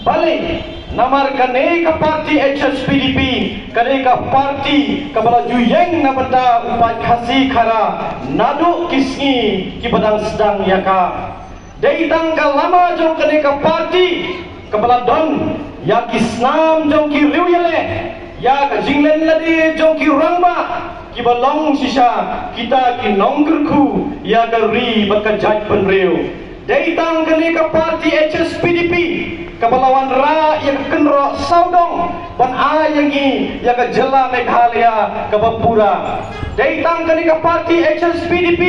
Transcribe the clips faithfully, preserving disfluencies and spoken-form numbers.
Balei? Namar kane ka party H S P D P, kane ka party kaba la ju ïeng na bynta u paid Khasi Khara naduh ki sngi kiba dang sdang ïa ka. Dei tang ka lama jong kane ka party kaba la don ïa ki snam jong ki riewïaleh, ïa ka jinglynti jong ki rangbah kiba long shisha kita ki nongkyrkhu ïa ka ri bad ka jaitbynriew. Dei tang kane ka party H S P D P kaba la wanrah ïa ka kynroh sawdong ban ai ïa ngi ïa ka jylla Meghalaya kaba pura. Dei tang kane ka party H S P D P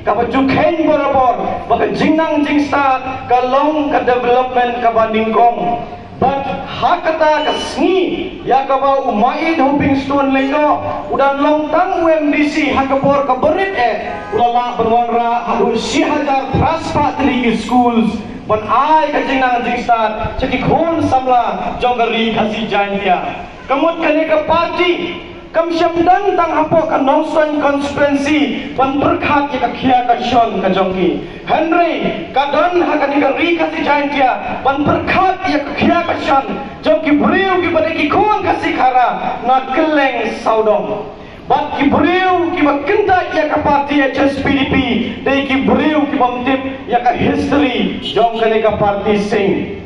kaba ju kheiñ barabor ba ka jingnang jingstad ka long ka development kaba nyngkong. Bad ha kata ka sngi ïa kaba u Maid Hoping Stone Lyngdoh u dang long tang u M D C ha ka por kaba rit eh, u la lah ban wanrah haduh shi hajar phra spah tylli ki schools ban ai ka jingnang jingstad sha ki khun samla jong ka ri Khasi Jaintia. Ka mut kane ka party kam shym don tang hapoh ka Nongstoiñ constituency ban pyrkhat ïa ka khia ka shon ka jong ki. Hynrei ka don ha kane ka ri Khasi Jaintia ban pyrkhat ïa ka khia ka shon jong ki briew kiba dei ki khun Khasi Khara na kylleng sawdong. Bad ki briew kiba kyntait ïa ka party H S P D P dei ki briew kibym tip ïa ka history jong kane ka party Sing.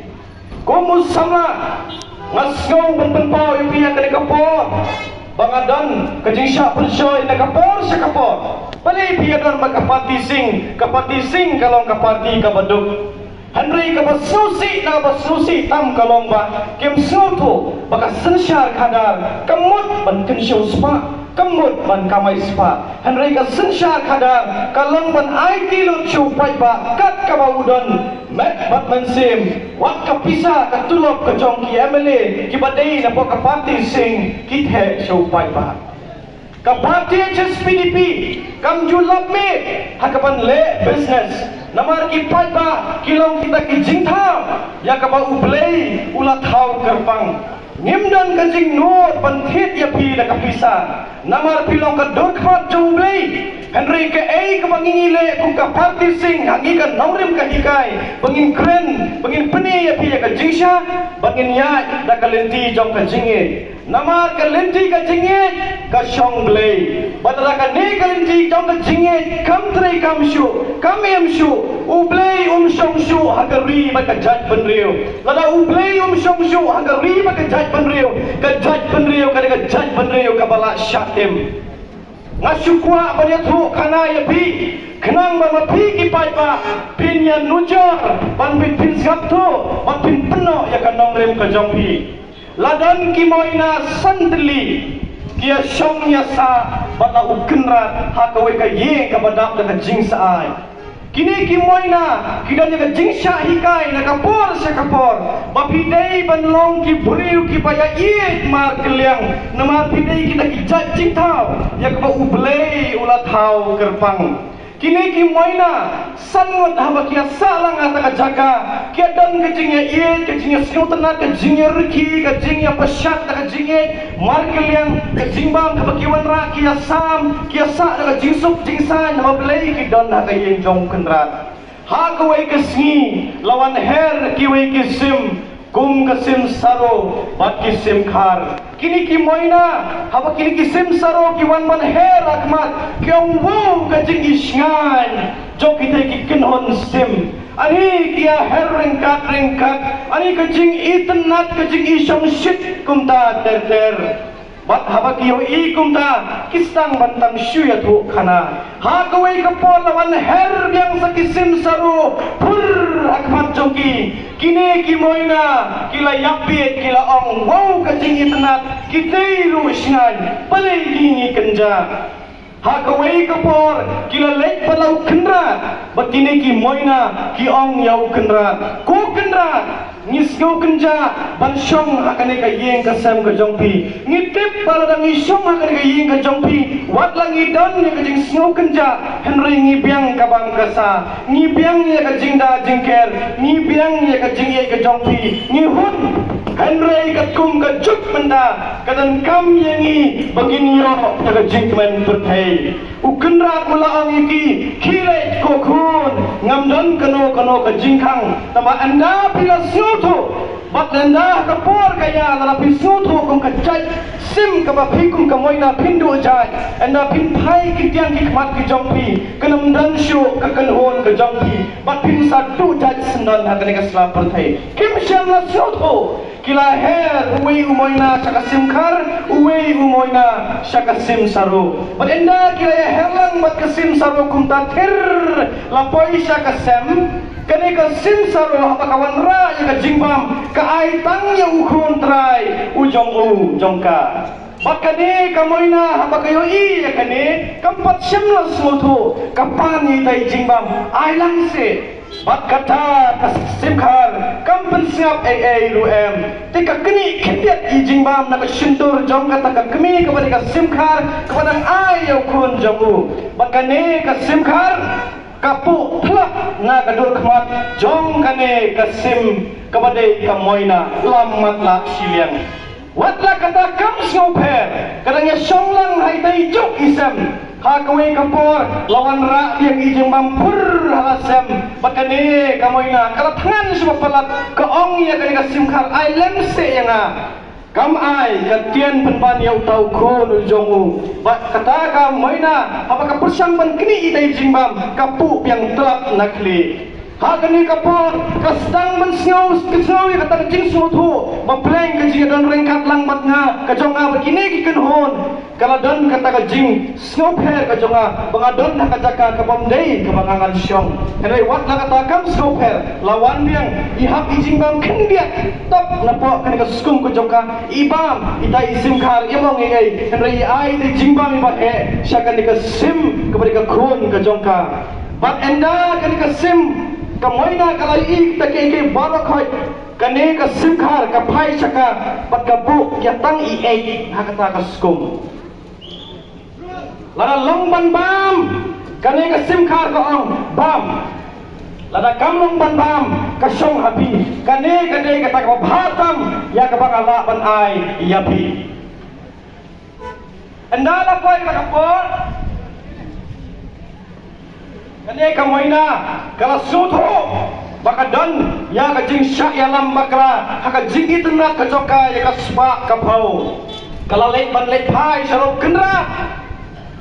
Kum u samla, nga sngew ban pynpaw ïa phi ha kane ka por ba nga don ka jingshah pynshoi na ka por sha ka por. Balei phi ïadon bad ka party Sing? Ka party Sing ka long ka party kaba duk. Hynrei kaba sngewsih na ba sngewsih tam ka long ba kim sngewthuh ba ka synshar khadar ka mut ban kynshew spah, ka mut ban kamai spah. Hynrei ka synshar khadar ka long ban aiti lut sha u paidbah kat kaba u don, met bad mynsiem, wat ka pisa ka tulop ka jong ki M L A kiba dei na pdeng ka party Sing ki theh sha u paidbah. Ka party H S P D P kam ju lap miet ha kaban leh business. Namar ki paidbah ki long kita ki jingthaw ïa kaba U Blei u la thaw kyrpang. Ngim don ka jingnud ban thied ïa phi da ka pisa. Namar phi long ka dur khmat jong U Blei. Hynrei kaei kaba ngi ngi leh kum ka party Sing ha ngi ka nongrim ka hikai ba ngin kren, ba ngin pyni ïa phi ïa ka jingshah, ba ngin ïaid da ka lynti jong ka jingngeit. Namar ka lynti ka jingngeit ka shong Blei. Bad lada kane ka lynti jong ka jingngeit kam trei kam shuh, kam im shuh, U Blei um shong shuh ha ka ri bad ka jaitbynriew. Lada U Blei um shong shuh ha ka ri bad ka jaitbynriew, ka jaitbynriew ka dei ka jaitbynriew kaba la shah tim. Nga shu kwah ban ïathuh khana ïa phi, khnang ba ma phi ki paidbah phin ïa nujor, ban phin phin sngap thuh, ban phin pynnoh ïa ka nongrim ka jong phi. La don ki moina san tylli ki ïa shong ïa sah bad la U Kynrad ha kawei ka ïing kaba dap da ka jingshai. Kine ki moina ki don ïa ka jingshah hikai na ka por sha ka por ba phi dei ban long ki briew kiba ïa ïeit markylliang, namar phi dei kita ki jait jingthaw ïa kaba U Blei u la thaw kyrpang. Kine ki moina san ngut haba ki ïa sah lang ha kata ka jaka ki ïa don ka jingïa ïeit, ka jingïa sngewtynnat, ka jingïa rkhie, ka jingïa pyrshah da ka jingïeit markylliang, ka jingbam kaba ki wanrah ki ïa sam, ki ïa sah da ka jingsuk jingsaiñ namar balei ki don ha ka ïing jong U Kynrad. Ha kawei ka sngi la wan her kiwei ki sim, kum ka sim Saro bad ki sim Khar. Kine ki moina, haba kine ki sim Saro ki wan ban her ha khmat, ki ong, "Wow, ka jingïashngaiñ jong kita ki kynhun sim." Ani ki ïa her ryngkat ryngkat, ani ka jingitynnat, ka jingishongshit kumta ter ter. Bad haba ki ïohi kumta ki sdang ban tang shu ïathuh khana. Ha kawei ka por la wan her biang sa ki sim Saro phur ha khmat jong ki. Kine ki moina ki la ïapeit, ki la ong, "Wow, ka jingitynnat, kitei ruh shngaiñ, balei ngi ngi kynjah?" Ha kawei ka por ki la leit pat la U Kynrad bad kine ki moina ki ong ïa U Kynrad, "Ko Kynrad, ngi sngew kynjah ban shong ha kane ka ïing ka sem ka jong phi. Ngi tip ba lada ngi shong ha kane ka ïing ka jong phi, wat la ngi don ïa ka jingsngew kynjah, hynrei ngi biang ka bam ka sa, ngi biang ïa ka jingda jingker, ngi biang ïa ka jingïeit ka jong phi, ngi hun. Hynrei katkum ka juk mynta ka donkam ïa ngi ba ngin ïoh ïa ka jingkmen pyrthei." U Kynrad u la ong ïa ki, "Khie leit ko khun, ngam don kano kano ka jingkhang, tangba ynda phi la sngewthuh Bad ynda ka por ka ïa, lada phi sngewthuh kum ka jait sim kaba phi kum ka Moina phin duh jait, ynda phin phai ki tiang ki khmat ki jong phi, kan ym don shuh ka kynhun ka jong phi, bad phin sa duh jait syndon ha kane ka sla pyrthei. Kim shym la sngewthuh. Ki la her, uwei u Moina sha ka Simkhar, uwei u Moina sha ka Simsaro. Bad ynda ki la ïa her lang bad ka Simsaro kumta thir, la poi sha ka Sem. Kane ka Simsaro haba ka wanrah ïa ka jingbam, ka ai tang ïa u khun trai u jong u jong ka. Bad kane ka Moina haba ka ïohi ïa kane, kam pat shym la sngewthuh, ka pan ïa i jingbam, ai lang seh. Bad kata ka Simkhar kam pynsngap ei ei ruh em. Te ka knieh khyndiat i jingbam na ka shyntur jong kata ka kmie kaba dei ka Simkhar, kaba dang ai ïa u khun jong u. Bad kane ka Simkhar ka puh tlap na ka dur khmat jong kane ka Sim kaba dei ka Moina, la matlah shiliang. Wat la kata kam sngewpher, ka dang ïa shong lang ha ita i juk i Sem. Ha kawei ka por, la wanrah biang i jingbam pur ha la Sem. Bad kane ka Moina, ka la thngan shuwa palat, ka ong ïa kane ka Simkhar, ai lem seh ïa nga. Kam ai, ka tian pynban ïa uta u khun u jong u. Bad kata ka Moina, haba ka pyrshang ban knieh ita i jingbam, ka puh biang tlap na khlieh. Ha kane ka por, ka sdang ban sngew, ka sngew ïa kata ka jingsngewthuh, ba pleng ka jingdon ryngkat lang bad nga, ka jong nga bad kine ki kynhun, ka la don kata ka jingsngewpher ka jong nga, ba nga don ha ka jaka ka bym dei kaba nga ngan shong. Hynrei wat la kata kam sngewpher, la wan biang, i hap i jingbam khyndiat, tap napoh kane ka skum ka jong ka, i bam, ita i Simkhar, i ym ong ei ei, hynrei i ai ita i jingbam iba heh, sha kane ka Sim, kaba dei ka khun ka jong ka. Bad ynda kane ka Sim, ka Moina ka la ïohi kita kiei kiei baroh khoit, kane ka Simkhar ka phai sha ka, bad ka buh ïa tang i eit ha kata ka skum. Lada long ban bam, kane ka Simkhar ka ong, bam. Lada kam long ban bam, ka shong ha phi, kane ka dei kata kaba bha tam, ïa kaba nga lah ban ai ïa phi. Ynda la poi kata ka por, kane ka Moina, ka la sngewthuh, ba ka don, ïa ka jingshah ïalam bakla, ha ka jingitynnad ka jong ka, ïa ka spah ka phew. Ka la leit ban leit phai, sha Rupkynrad.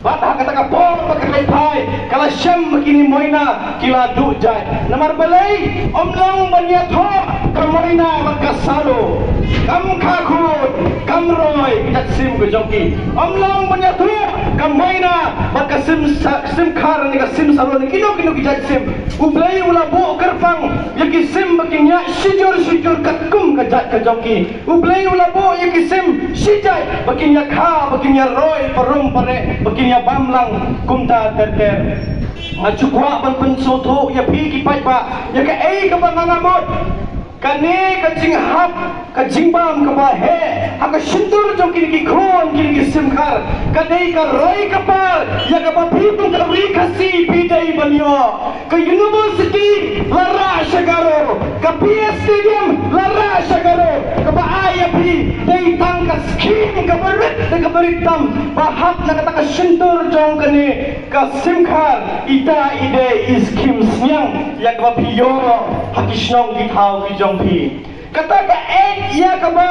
Bad ha kata ka por, ba ka leit phai, ka la shem ba kine Moina, ki la duh jait. Namar balei, ym long ban ïathoh, ka Moina bad ka Salo. Kam kha khun, kam roi, ka jait sim ka jong ki. Ym long ban ïathuh, ka Moina, bad ka Sim sa-, Simkhar ne ka Simsaro ne, kino kino ki jait sim. U Blei u la buh kyrpang, ïa ki sim ba kin ïaid shijur shijur katkum ka jait ka jong ki. U Blei u la buh ïa ki sim, shijait, ba kin ïa kha, ba kin ïa roi, parum pareh, ba kin ïa bam lang, kumta ter ter. Nga shu kwah ban pynsngewthuh, ïa phi ki paidbah, ïa kaei kaba nga nga mut. Kane ka jinghap, ka jingbam kaba heh, ha ka shyntur jong kine ki khun, kine ki Simkhar. Ka dei ka roi ka par, ïa kaba phi kum ka ri Khasi phi dei ban ïoh. Ka university la rah sha Garo, ka P S Stadium la rah sha Garo, kaba ai ïa phi, dei tang ka scheme kaba rit, dei kaba rit tam, ba hap na kata ka shyntur jong kane, ka Simkhar, ita i dei i scheme sniang, ïa kaba phi ïoh, ha ki shnong ki thaw ki jong phi. Kata ka eit ïa kaba,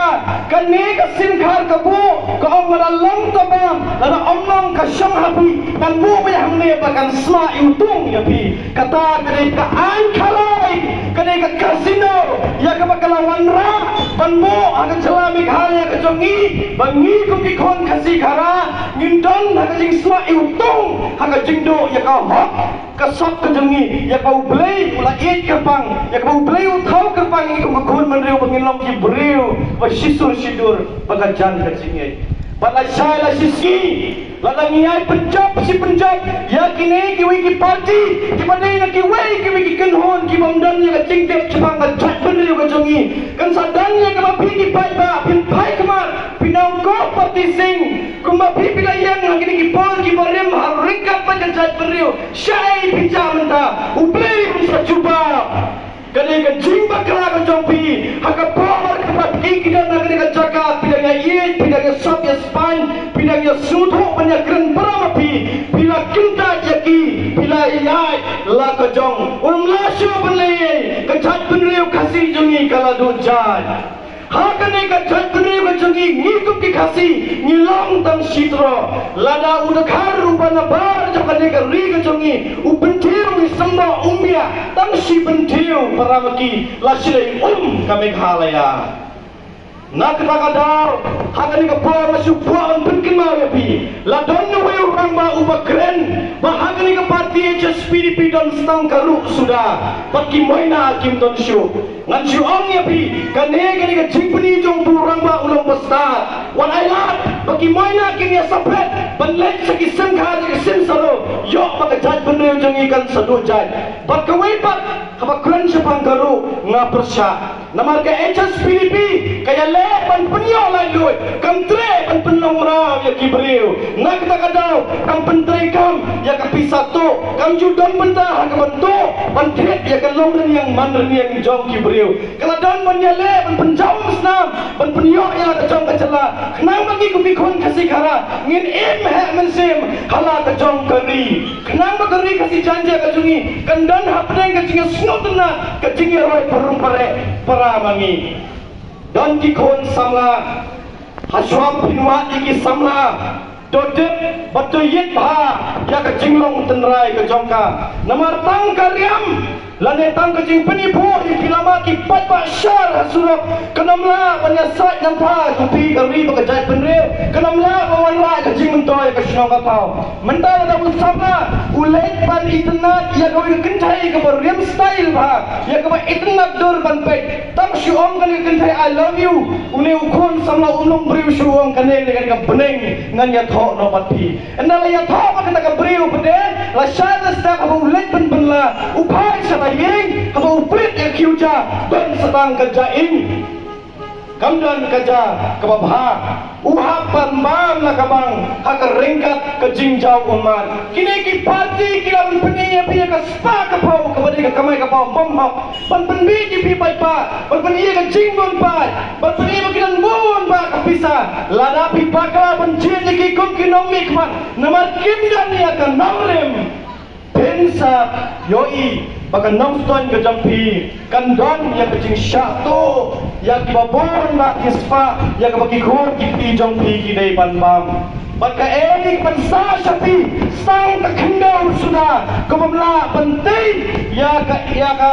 kane ka Simkhar ka buh, ka ong lada long taba, lada ym long ka shong ha phi, kan buh beit hangne ba kan sma iwtung ïa phi. Kata ka dei ka aiñ khalai, ka dei ka casino, ïa kaba ka la wanrah, ban buh ha ka jylla Meghalaya ka jong ngi, ba ngi kum ki khun Khasi Khara, ngin don ha ka jingsma iwtung, ha ka jingduh ïa ka hok. Ka sap ka jong ngi, ïa kaba U Blei u la ïeit kyrpang, ïa kaba U Blei u thaw kyrpang ïa ngi kum ka khun bynriew ba ngin long ki briew ba shisur shidur ba ka jan ka jingngeit. Bad lashai lashisngi, lada ngi ïai pynjop shi pynjop ïa kine kiwei ki party, kiba dei na kiwei kiwei ki kynhun ki bym don ïa ka jingtip shaphang ka jaitbynriew ka jong ngi. Kan sa don ïa kaba phi ki paidbah phin phai khmat, phin ong ko Party Sing, kumba phi phi la ïeng ha kine ki por kiba rim ha ryngkat bad ka jaitbynriew. Shaei phi jah mynta, U Blei un sa jubab. Ka dei ka jingbakla ka jong phi, ha ka por kaba phi ki don ha kane ka jaka, phi dang ïa ïeit, phi dang ïa sop ïa spaiñ, phi dang ïa sngewthuh ban ïa kren para ma phi, phi la kyntait ïa ki, phi la ïaid la ka jong. Um la shuh ban leh ei, ka jaitbynriew Khasi jong ngi ka la duh jait. Ha kane ka jaitbynriew ka jong ngi, ngi kum ki Khasi ngi long tang shi tro. Lada u dkhar uba nabar jong kane ka ri ka jong ngi u pynthiew, ngi sngewbha um biang tang shi pynthiew para maki, la shlei um ka Meghalaya. Na kata ka daw, ha kane ka por nga shu kwah ban pynkynmaw ïa phi, la don uwei u rangbah uba kren ba ha kane ka party H S P D P don tang ka ruh suda, bad ki moina kim don shuh. Ngan shu ong ïa phi, kane, kane ka jingpyni jong u rangbah u long ba stad. Wat ai lad ba ki moina kin ïa saphet ban leit sha ki sim kha, ki sim saro, ïoh ba ka jaitbynriew jong ngi kan sa duh jait. Bad kawei pat, haba kren shaphang ka ruh, nga pyrshah. Namar ka H S P D P ka ïaleh ban pynïoh laitluid, kam treh ban pynlong mraw ïa ki briew. Na kata ka daw kam pyntreikam ïa ka pisa tuh, kam ju don bynta ha ka ban tuh ban thied ïa ka longrynïeng manrynïeng jong ki briew. Ka la don ban ïaleh ban pynjaw umsnam, ban pynïoh ïa la ka jong ka jylla, khnang ba ngi kum ki khun Khasi Khara ngin im heh mynsiem ha la ka jong ka ri. Khnang ba ka ri Khasi Jaiñtia ka jong ngi kan don hapdeng ka jingïasngewtynnat, ka jingïaroi parum pareh para ma ngi. Don ki khun samla, hashwa phin wad ïa ki samla, to tip bad to ïit bha ïa ka jinglong tynrai ka jong ka. Namar tang ka riam lane tang ka jingpynïapoh ïa ki lama, ki paidbah shar ha surok, kan ym lah ban ïasaid nangta jong phi ka ri bad ka jaitbynriew, kan ym lah ban wanrah ka jingmyntoi ka shnong ka thaw. Mynta lada u samla u leit ban itynnad ïa kawei ka kynthei kaba riam style bha, ïa kaba itynnad dur ban peit, tang shu ong kane ka kynthei I love you, une u khun samla um long briew shu ong kane, kane ka bneng ngan ïathoh noh bad phi. Ynda la ïathoh bad kata ka briew pat de, la shai la step haba u leit ban pynlah, u phai sha la ïing, haba u peit ïa ka kyiuja don sa tang ka jain. Kam don ka ja kaba bha. U hap ban bam la ka bang ha ka ryngkat ka jingjaw ummat. Kine ki party ki la ban pyni ïa phi ïa ka spah ka phew kaba dei ka kamai ka paw bymhok, ban pynbiej ïa phi paidbah, ban pyni ïa ka jingbun paid, ban pyni ba ki don bun ba ka pisa. Lada phi bakla ban jied ïa ki kum ki nongmihkhmat namar kim don ïa ka nongrim, phin sa ïohi ba ka Nongstoiñ ka jong phi kan don ïa ka jingshah tuh ïa kiba bun ba ki spah, ïa kaba ki khun ki kti jong phi ki dei ban bam. Bad kaei kaban sah sha phi, sang ka khyndew suda, ka bym lah ban tei ïa ka, ïa ka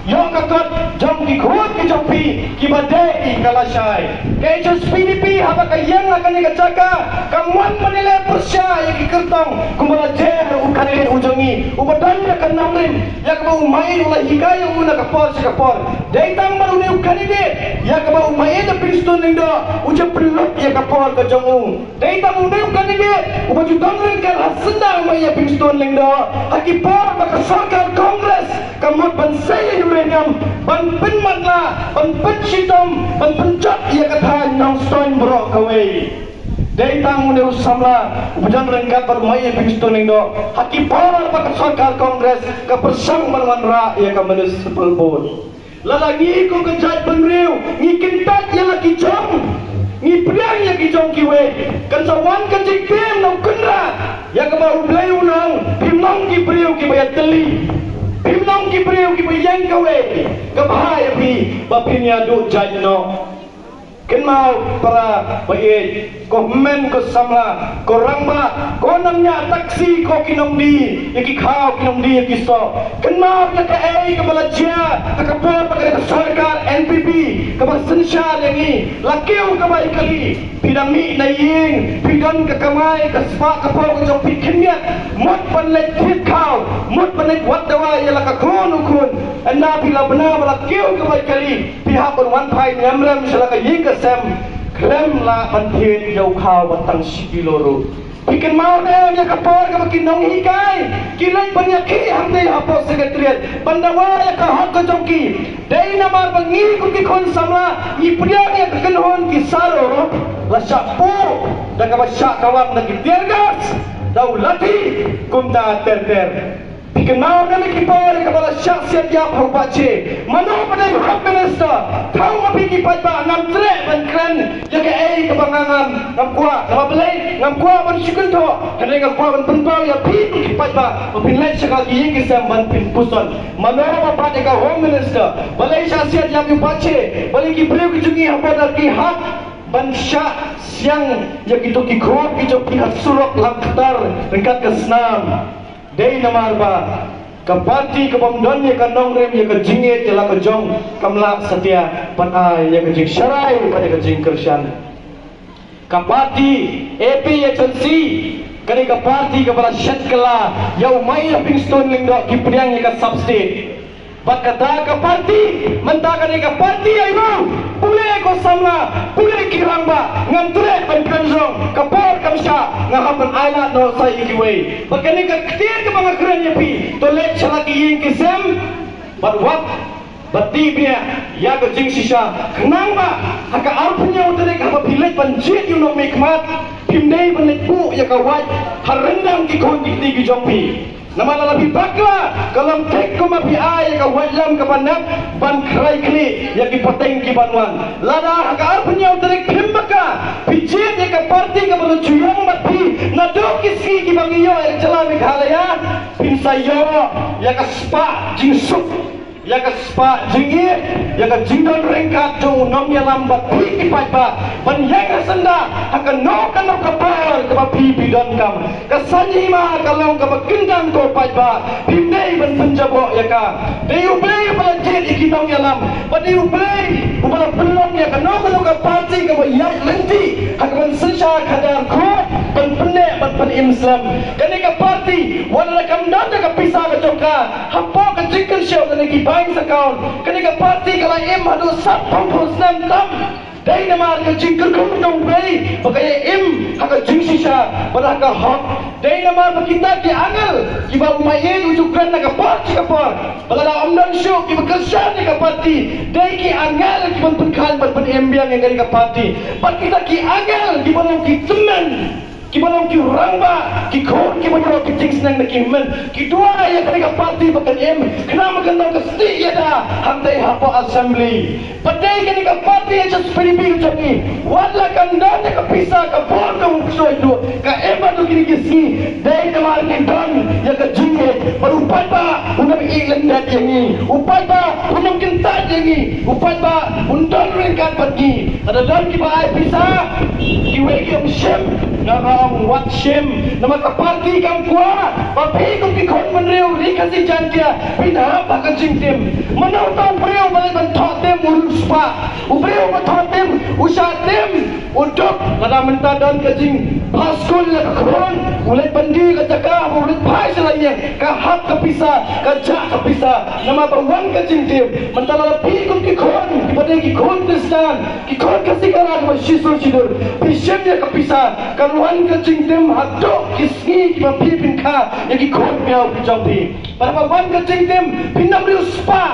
ïoh ka kot jong ki khun ki jong phi kiba dei ka lashai. Ka H S P D P haba ka ïeng ha kane ka jaka, kam wan ban ïaleh pyrshah ïa ki kyrtong kumba la jer u candidate u jong ngi uba don ïa ka nongrim, ïa kaba u mait u la hikai ïa u na ka por sha ka por. Dei tang ba une u candidate ïa kaba u mait ïa Pingstone Lyngdoh u ju pynlut ïa ka por ka jong u. Dei tang une u candidate uba ju don ryngkat ha syndah u mait ïa Pingstone Lyngdoh ha ki por ba ka sorkar Congress ka mut ban sei ïa uranium, ban pynmatlah, ban pynshitom, ban pynjot ïa ka thaiñ Nongstoiñ baroh kawei. Dei tang une u samla uba don ryngkat bad u mait ïa Pingstone Lyngdoh ha ki por ba ka sorkar Congress ka pyrshang ban wanrah ïa ka municipal board. Lada ngi kum ka jaitbynriew ngi kyntait ïa la ki jong, ngi pdiang ïa ki jong kiwei, kan sa wan ka jingtim na u Kynrad ïa kaba U Blei u ong, phim long ki briew kiba ïatylli, phim long ki briew kiba ïeng kawei. Ka bha ïa phi ba phin ïaduh jait noh. Kynmaw para baieit, ko hynmen ko samla, ko rangbah, ko nongñiah taxi, ko ki nongdie ïa ki khaw, ki nongdie ïa ki soh. Kynmaw ïa kaei kaba la jia ha ka por ba ka sorkar N P P kaba synshar ïa ngi. La kiew ka bai kali, phi dang mih na ïing, phi don ka kamai, ka spah ka phew ka jong phi khyndiat, mut ban leit thied khaw, mut ban leit wad dawai ïa la ka khun u khun. Ynda phi la bna ba la kiew ka bai kali, phi hap ban wan phai niam rem sha la ka ïing ka sem, khlem lah ban thied ïa u khaw ba tang shi kilo ruh. Phi kynmaw ne em ïa ka por kaba ki nonghikai ki leit ban ïakhih hangtei hapoh Secretariat ban dawa ïa ka hok ka jong ki? Dei namar ba ngi kum ki khun samla ngi pdiang ïa ka kynhun ki saro, la shah puh da kaba shah kawang da ki tear gas, da u lathi, kumta ter ter. Phi kynmaw ne em ïa ki por kaba la shah siat ïap ha u Bah Che? Mano ba dei u Home Minister? Thaw ma phi ki paidbah, ngam treh ban kren ïa kaei ba nga ngam, ngam kwah, namar balei ngam kwah ban shu kynthoh, hynrei nga kwah ban pynpaw ïa phi ki paidbah ba phin leit sha ka ïing ki sem ban pynpuson. Mano ba bat ïa ka Home Minister, balei shah siat ïa ki pache, balei ki briew ki jong ngi ha border ki hap ban shah siang ïa kito ki khun ki jong phi ha surok lang ktar ryngkat ka snam. Dei namar ba ka parti ka bym don ïa ka nongrim ïa ka jingïeit ïa la ka jong kam lah satia ban ai ïa ka jingsharai bad ïa ka jingkyrshan. Ka parti A P H L C ka dei ka parti kaba la shet kylla ïa u Maiya Livingstone Lyngdoh, ki pdiang ïa ka sub state. Bad kata ka parti mynta ka dei ka parti ïa u. Pule ko samla, pule ki rangbah, ngam treh ban kren jong, ka por kam shah, nga hap ban ai lad noh sa ïa kiwei. Bad kane ka ktien kaba nga kren ïa phi, to leit sha la ki ïing ki sem bad wat, bad tih bniah ïa ka jingshisha, khnang ba ha ka arphew hynñiew tarik haba phi leit ban jied ïa u nongmihkhmat, phim dei ban leit buh ïa ka wait ha ryndang ki khun ki kti ki jong phi. Namar lada phi bakla, ka long thik kumba phi ai ïa ka waitlam kaba nep ban khrai khlieh ïa ki pateng ki ban wan. Lada ha ka arphew hynñiew tarik phim bakla, phi jied ïa ka parti kaba la ju ïeng bad phi naduh ki sngi kiba ngi ïoh ïa ka jylla Meghalaya, phin sa ïoh ïa ka spah jingsuk, ïa ka spah jingïeit, ïa ka jingdon ryngkat jong u nongïalam bad phi ki paidbah, ban ïeng ha syndah ha kano kano ka por kaba phi phi donkam. Ka saiñ hima ka long kaba kyndang ko paidbah, phim dei ban pynjaboh ïa ka. Dei U Blei uba la jied ïa ki nongïalam, bad dei U Blei uba la pynlong ïa kano kano ka parti kaba ïaid lynti ha ka ban synshar khadar khuid ban pynneh bad pynim slem. Kane ka parti wat la kam don da ka pisa ka jong ka hapoh ka jingkynshew kane ki bank account, kane ka parti ka la im haduh sanphew phew snem tam. Dei namar ka jingkyrkhu jong U Blei ba ka ïa im ha ka jingshisha bad ha ka hok. Dei namar ba kita ki angel kiba u maieit u ju kren na ka por sha ka por, ba lada ym don shuh kiba kyrshan ïa ka parti, dei ki angel kiban pynkhlaiñ bad pynim biang ïa kane ka parti. Bad kita ki angel kiba long ki tymmen, kiba long ki rangbah, ki khun kiba ïoh ki jingsneng na ki hynmen, ki duwai ïa kane ka parti ba kan im, khnang ba kan long ka stieh ïada hangtei hapoh Assembly. Bad dei kane ka parti H S P D P ka jong ngi, wat la kan don ïa ka pisa ka bor ka u ksuid duh ka im haduh kine ki sngi. Dei namar ngi don ïa ka jingïeit bad u paidbah un ym ïeh lyndet ïa ngi, u paidbah un ym kyntait ïa ngi, u paidbah un don ryngkat bad ngi. Lada don kiba ai pisa, kiwei ki ong shim, nga ong wat shim. Namar ka parti kam kwah ba phi kum ki khun bynriew ri Khasi Jaiñtia phin hap ha ka jingtim. Mano uta u briew ba leit ban thoh tim u riewspah? U briew ba thoh tim u shah tim, u duk. Lada mynta don ka jingphah skul ïa ka khun, u leit ban die ka jaka, u leit phai sha la ïing, ka hap ka pisa, ka jah ka pisa. Namar ba wan ka jingtim. Mynta lada phi kum ki khun, ba dei ki khun Khristan, ki khun Khasi Khara kiba shisur shidur, phi shim ïa ka pisa, kan wan ka jingtim haduh ki sngi kiba phi pynkha ïa ki khun kynmaw ki jong phi. Bad haba wan ka jingtim, phin ym riewspah,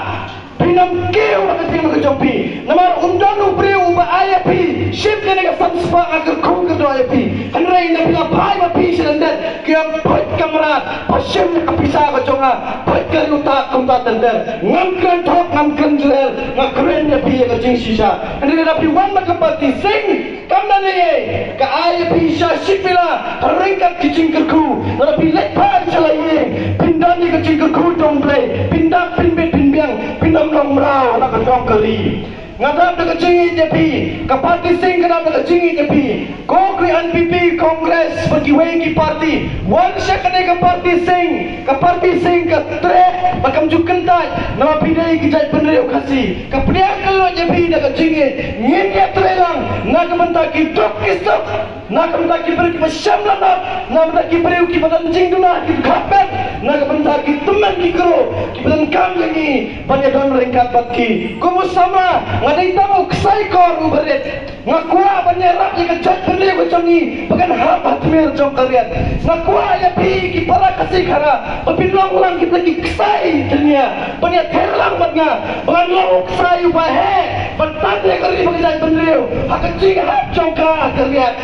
phin ym kiew ha ka jingim ka jong phi. Namar un don u briew uba ai ïa phi, shim kane ka san spah, nga kyrkhu kyrdoh ïa phi. Hynrei ynda phi la phai ma phi sha lyndet, ki ong, peit kamra, pha shim ïa ka pisa ka jong nga, peit ka riewtad kumta tender. Ngam kren thok, ngam kren jrel, nga kren ïa phi ïa ka jingshisha. Hynrei lada phi wan na ka parti Sing, kam da lei ei, ka ai ïa phi sha shi pila ha ryngkat ki jingkyrkhu. Lada phi leit phai sha la ïing, phin don ïa ka jingkyrkhu jong U Blei, phin dap, phin bit, phin biang, phin ym long mraw ha la ka dong ka ri. Nga dap da ka jingïeit ïa phi, ka parti Sing ka dap da ka jingïeit ïa phi. Ko ki N P P, Congress bad kiwei ki parti, wan sha kane ka parti Sing. Ka parti Sing ka treh bad kam ju kyntait namar phi dei ki jaitbynriew Khasi. Ka pdiang ka lut ïa phi da ka jingïeit. Ngin ïatrei lang na ka bynta ki duk ki suk, na ka bynta ki briew kiba shem lanot, na ka bynta ki briew kiba don jingduna, ki khatbet, na ka bynta ki tymmen ki kro kiba donkam ïa ngi ban ïadon ryngkat bad ki. Kum u samla, nga dei tang u ksai kor uba rit. Nga kwah ban ïarap ïa ka jaitbynriew ka jong ngi ba kan hap ha tmier jong ka riat. Nga kwah ïa phi ki para Khasi Khara ba phin long lang kita ki ksai dunia, ban ïathir lang bad nga ba ngan long u ksai uba heh ban tan ïa ka ri bad ka jaitbynriew ha ka jinghap jong ka ha ka riat.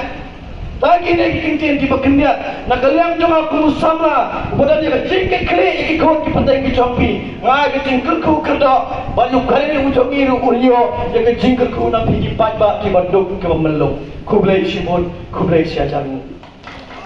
Tang kine ki kyntien kiba khyndiat na ka liang jong nga kum u samla uba don ïa ka jingkitkhlieh ïa ki khun ki pateng ki jong phi. Nga ai ka jingkyrkhu kyrdoh ba u kren u jong ngi ruh u lyoh ïa ka jingkyrkhu na phi ki paidbah kiba duk kiba myllung. Khublei shibun, khublei shihajar nguh.